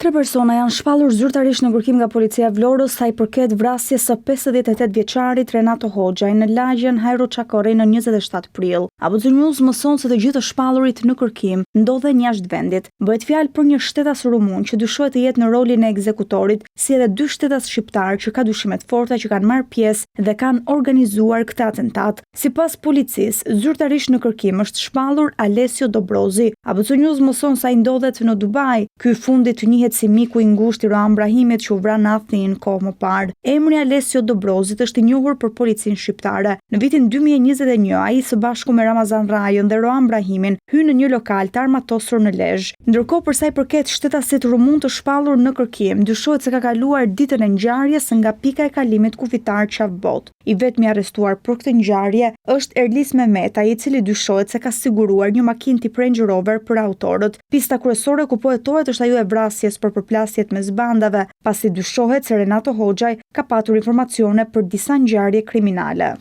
Tre persona janë shpallur zyrtarisht në kërkim nga policia e Vlorës sa i përket vrasjes së 58 vjeçarit Renato Hoxhaj në lagjen Hajro Çakorri në 27 prill. ABC News mëson se të gjithë të shpallurit në kërkim ndodhen jashtë vendit. Bëhet fjalë për një shtetas rumun që dyshohet të jetë në rolin e ekzekutorit, si edhe dy shtetas shqiptarë që ka dyshime të forta që kanë marrë pjesë dhe kanë organizuar këtë atentat. Sipas policisë, zyrtarisht në kërkim është shpallur Alessio Dobrozi. ABC News mëson se ai ndodhet në Dubai. Ky i fundit njihet si miku i ngushtë i Roan Brahimit që u vra në Athinë kohë më parë. Emri Alessio Dobrozit është i njohur për policinë shqiptare. Në vitin 2021, ai së bashku me Ramazan Rrajën dhe Roan Brahimin hynë në një lokal të armatosur në Lezhë. Ndërkohë, për sa i përket shtetasit rumun të shpallur në kërkim, dyshohet se ka kaluar ditën e ngjarjes nga pika e kalimit kufitar Qafë-Botë. I vetmi i arrestuar për këtë ngjarje është Erlis Mehmetaj, i cili dyshohet se ka siguruar një makinë tip Range Rover për autorët. Pista kryesore ku po hetohet është ajo e vrasjes për përplasjet mes bandave, pasi dyshohet se Renato Hoxhaj ka patur informacione për disa ngjarje kriminale.